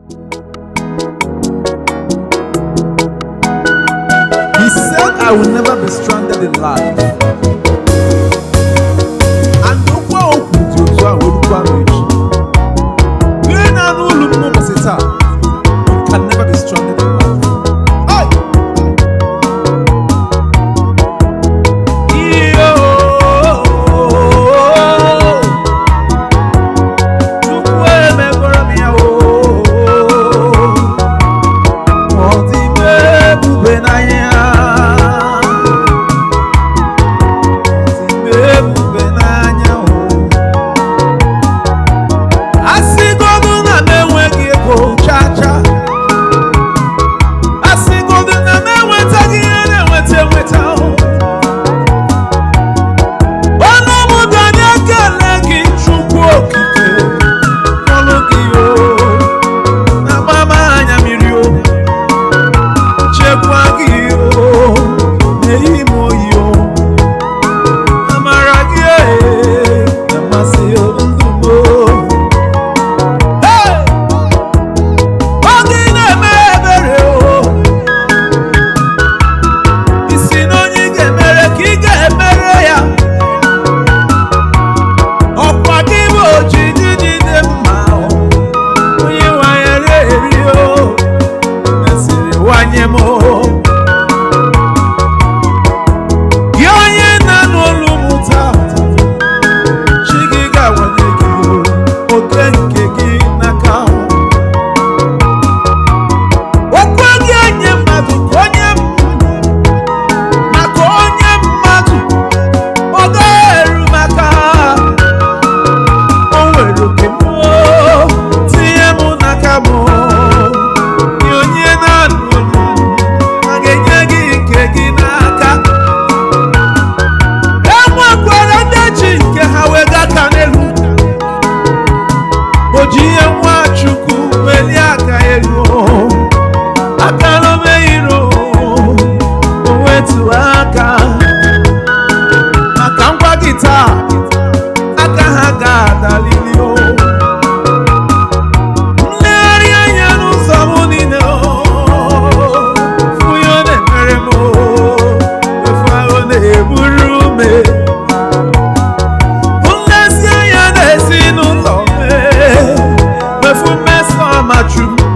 He said, "I will never be stranded in life." And okwu a o kwuru dị otu a wee rukwa m echi. Gị na-anụ olu m n'ụbọchị taa, you can never be stranded in life. Hey! Iyo, Chukwu emegoro m ya o. Ọ dị m ebube n'anya. Ọ dị m ebube n'anya o. Asịgodu na m enweghị ego cha cha. Asịgodu na m enwetaghị ihe na-enweta enweta o. Ọnụ m ga na-ekele gị, Chukwu Okike, ọnụ gị o na-agba m anya mmiri o, chekwa gị o na-eyi m oyi o, amara gị e na-amasị ndụ m o. Hey! Oge ị na-eme ebere o, isi na onye ị ga-emere ka ị ga-emere ya. Ọkwa gị bụ ojiji dị mma o, onye nwanyere eri o mesịrị wanye m o. Gị onye na-anụ olu m taa, chi gị ga-awanye gị o, oke nke gị n'aka o. Okwu gị enye mmadụ ka onye m, maka onye mmadụ ọ gaghị eru maka o nwere oke m o, tinye m n'aka m o. Gị onye na-anụ olu m, a ga-enye gị nke gị n'aka. E nwekwara ndị ji nke ha wega aka n'elu, o ji ihe Nwachukwu welie aka elu o. Aka n'omeiro o wetu aka maka ngwa gị taa, aka ha ga-adalili o. Nlegharị anya n'ụzọ m niile o, fụ ya ọ na-emere m o, efu ahụ na-eburu ume. Nlezi anya n'ezinụlọ m, mefu mmeso ọma Chukwu.